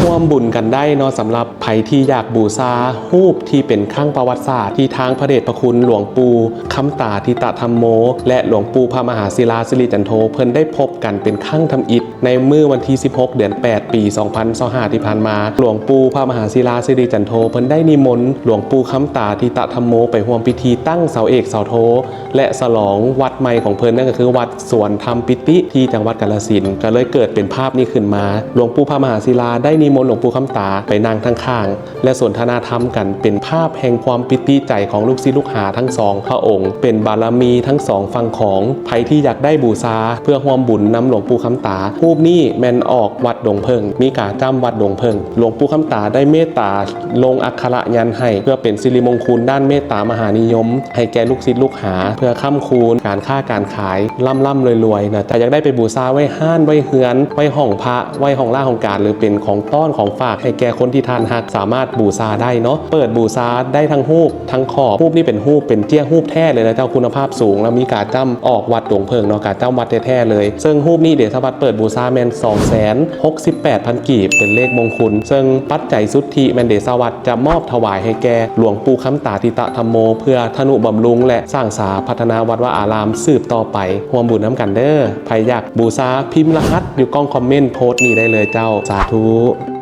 ຮ່ວມບຸນກັນໄດ້ເນາະ ສຳລັບໃຜທີ່ຢາກບູຊາຮູບທີ່ເປັນຄັ້ງປະຫວັດສາດ ທີ່ທາງພະເດດພະຄຸນຫຼວງປູ່ຄຳຕາທິຕະທຳໂມ ແລະ ຫຼວງປູ່ພະມະຫາສິລາສິລິຈັນໂທ ເພິ່ນໄດ້ພົບກັນເປັນຄັ້ງທຳອິດ ໃນມື້ວັນທີສິບຫົກ ເດືອນແປດ ປີສອງພັນຊາວຫ້າ ທີ່ຜ່ານມາ. ຫຼວງປູ່ພະມະຫາສິລາສິລິຈັນໂທ ເພິ່ນໄດ້ນິມົນຫຼວງປູ່ຄຳຕາທິຕະທຳໂມ ໄປຮ່ວມພິທີຕັ້ງເສົາເອກເສົາໂທ ແລະ ສະຫຼອງວັດໃໝ່ຂອງເພິ່ນ ນັ້ນກໍຄືວັດສວນທຳປິຕິ ທີ່ຈັງຫວັດກາລະສິນ ກໍເລີຍເກີດເປັນພາບນີ້ຂຶ້ນມາ. ຫຼວງປູ່ພະມະຫາສິລາໄດ້ນິມົນຫຼວງປູ່ຄຳຕາໄປນັ່ງທາງຂ້າງ ແລະ ສົນທະນາທຳກັນ ເປັນພາບແຫ່ງຄວາມປິຕິໃຈຂອງລູກສິດລູກຫາທັງສອງພະອົງ ເປັນບາລະມີທັງສອງຝັ່ງຂອງ. ໃຜທີ່ຢາກໄດ້ບູຊາເພື່ອຮ່ວມບຸນນຳຫຼວງປູ່ຄຳຕາ, ຮູບນີ້ແມ່ນອອກວັດດົງເຜິ້ງ, ມີກາຈ້ຳວັດດົງເຜິ້ງ. ຫຼວງປູ່ຄຳຕາໄດ້ເມດຕາ ລົງອັກຂະລະຍັນໃຫ້ ເພື່ອເປັນສິລິມົງຄຸນດ້ານເມດຕາມະຫານິຍົມ ໃຫ້ແກ່ລູກສິດລູກຫາ ເພື່ອຄ້ຳຄູນການຄ້າການຂາຍ ລ່ຳໆລວຍໆນະ. ຖ້າຢາກໄດ້ໄປບູຊາໄວ້ຮ້ານ ໄວ້ເຮືອນ ໄວ້ຫ້ອງພະ ໄວ້ຫ້ອງລາຫ້ອງການ ຫຼື ເປັນຂອງຕ້ອນຂອງຝາກໃຫ້ແກ່ຄົນທີ່ທ່ານຮັກ ສາມາດບູຊາໄດ້ເນາະ. ເປີດບູຊາໄດ້ທັງຮູບທັງຂອບ. ຮູບນີ້ເປັນຮູບ ເປັນເຈ້ຍຮູບແທ້ເລີຍນະເຈົ້າ, ຄຸນນະພາບສູງ ແລ້ວມີກາຈ້ຳອອກວັດດົງເຜິ້ງເນາະ, ກາຈ້ຳວັດແທ້ໆເລີຍ. ເຊິ່ງຮູບນີ້ເດຊະວັດເປີດບູຊາແມ່ນ ສອງແສນຫົກສິບແປດພັນ ກີບ ເປັນເລກມົງຄຸນ, ເຊິ່ງປັດໄຈສຸດທິແມ່ນເດຊະວັດຈະມອບຖວາຍໃຫ້ແກ່ຫຼວງປູ່ຄຳຕາທິຕະທຳໂມ ເພື່ອທະນຸບຳລຸງ ແລະ ສ້າງສາພັດທະນາວັດວາອາລາມສືບຕໍ່ໄປ. ຮ່ວມບຸນນຳກັນເດີ້. ໃຜຢາກບູຊາ ພິມລະຫັດຢູ່ກ່ອງຄອມເມັນໂພສນີ້ໄດ້ເລີຍເຈົ້າ. ສາທຸ.